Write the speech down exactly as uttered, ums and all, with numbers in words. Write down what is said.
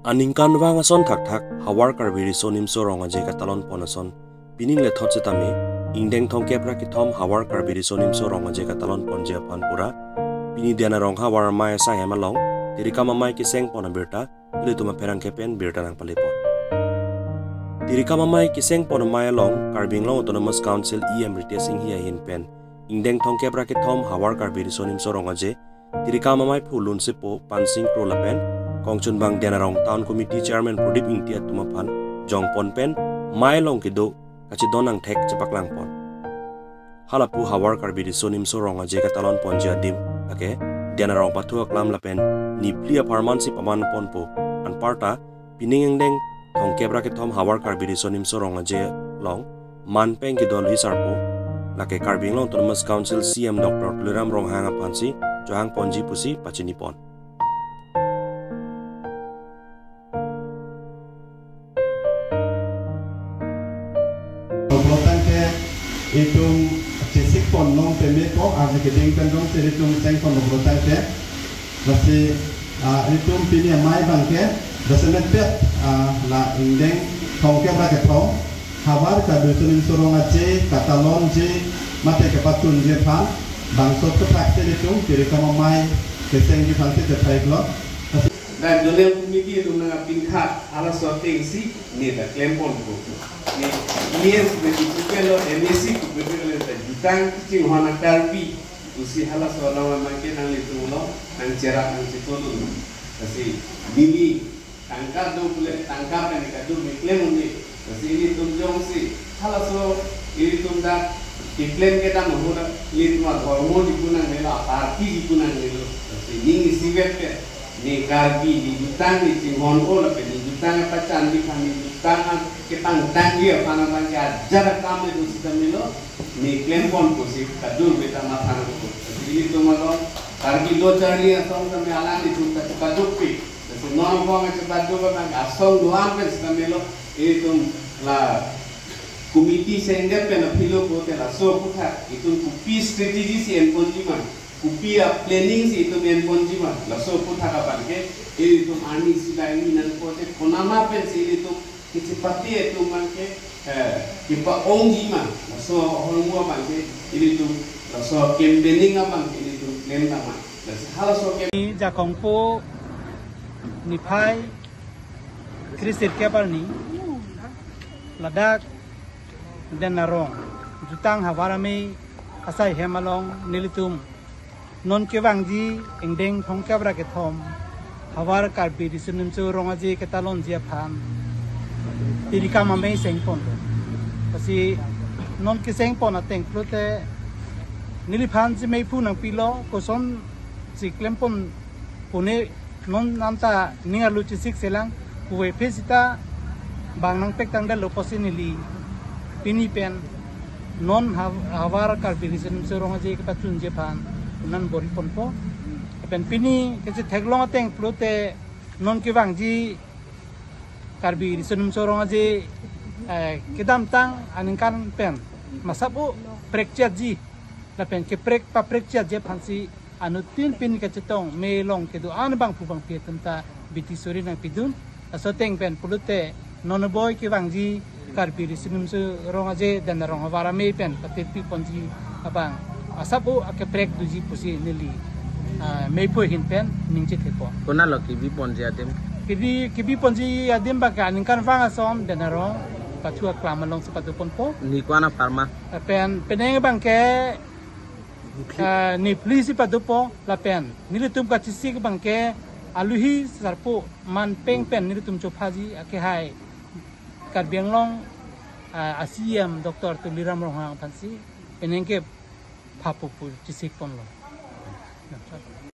Aningkanvang ason thakthak Havar Karbi Riso Nimso Rong Aje katalon pon ason pining lethot setame ingdeng thomkep ra kethom Havar Karbi Riso Nimso Rong Aje katalon ponji aphan pura pini Diana Rong Havar Amei asai hem along tirikam amei keseng pon abirta ilitum apherangke pen birta nangpale pon. Tirikam amei keseng pon amei along Karbi Anglong Autonomous Council E M Ritesh Enghi ahin pen ingdeng thomkep ra kethom Havar Karbi Riso Nimso Rong Aje tirikam amei phu Lunsepo Pansing Kro lapen kongchunbang Diana Rong Town Committee Chairman Prodip Ingti atum aphan jong pon pen mei along kedo kachedon angthek chepaklang pon. Halapu Havar Karbi Riso Nimso Rong Aje katalon ponji adim lake Diana Rong pathu aklam lapen niphli apharman si paman ponpo. Anparta pining ingdeng thomkep ra kethom Havar Karbi Riso Nimso Rong Aje along man peng kedo alohi sarpo lake Karbi Anglong Autonomous Council C M Doctor Tuliram Ronghang aphan si chohang ponji pusi pachini pon. Pulo tangte itum chesik pon long teme ko, aji keding pen jongsi itum seng pon pulo tangte. Lasi, ah, itum pini amei abangke, jasemet pet, ah, la ingdeng thomkep ra kethom Havar Karbi Riso Nimso Rong Aje katalonji mate kepachunji aphan bangso aphuthak si itum tirikam amei kesengji aphan si chethai iklo. Dak zonal committee atum nangpinkha halaso atengsi ne ta klem ponpo. Ne E S bedi kupelo, M A C kupelo, ta jutang kachinghon a-Karbi pusi halaso along abangke nanglitum along nangcherap nangchetondun. Lasi neli tangka do pule tangka pen kadokave klem un-e. Lasi ilitum jongsi halaso ilitum dak keklem kedam ahut dak ilitum adhormo jipu nangnelo, aparty jipu nangnelo. Lasi ning isivet pen ne Karbi, ne jutang ne chinghon-o lapen ne jutang apachanji aphan, ne jutang kepangtangji aphan abangke ajat akam le do sitame lo, ne klem ponpo pusi kadokave ta matha nangpo. Lasi ilitum along Karbi Lo Charli Asong tame alanglitum ta chepadukpik. Lasi non angbong chepaduk abang asong do-an pen sitame lo, itum la committee sengdet pen aphi lo pulote laso aphuthak itum kopi strategy si en ponji ma, kopi a-planning si itum en ponji ma, laso aphuthak abangke itum arni si la ini nangpo te konama pensi itum kachepate atum abangke, eh, kepa-ongji ma, laso ahormu abangke ilitum, laso campaigning abangke ilitum klem tama. Lasi halaso ke- Ni Jakongpo niphai kre sirkep arni ladak Diana Rong jutang Havar Amei asai hem along nelitum non kevangji ingdeng thomkep ra kethom Havar Karbi Riso Nimso Rong Aje ketalonji aphan tirikam amei seng ponlo. Lasi non keseng pon ateng pulote neliphan si meiphu nangpilo, kosonsi klem pon pune non anta ning arlo chesik selang, puvoiphit sita bang nangpek tangdetlo pusi neli pini pen non Hav-, Havar Karbi Riso Nimso Rong Aje kepachunji aphan non bor-i ponpo. Pen pini kachetheklong ateng pulote non kevangji Karbi Riso Nimso Rong Aje, eh, kedamtang aningkan pen masap-o prekchetji lapen keprek paprekchetji aphansi anuttin pini kachetong mei along kedo-an bangphu bangphi atum ta biti suri nangpidun. Laso ateng pen pulote non boi kevangji Karbi Riso Nimso Rong Aje Diana Rong Havar Amei pen patirpi ponji abang asap-o akeprek doji pusi neli, ah, meiphu ahin pen ning chethe pon. Konatlo kebi ponji adim? Kebi, kebi ponji adim abangke aningkanvang ason Diana Rong pathu aklam alongsi pado ponpo. Ne ko-an apharman? Lapen penang abangke, ah, niphli si padopo lapen nelitum kachesik abangke alohi sarpo man peng pen nelitum chophaji akehai Karbi Anglong, ah, a-C M Doctor Tuliram Ronghang aphansi penang ke phapo pu chesik ponlo.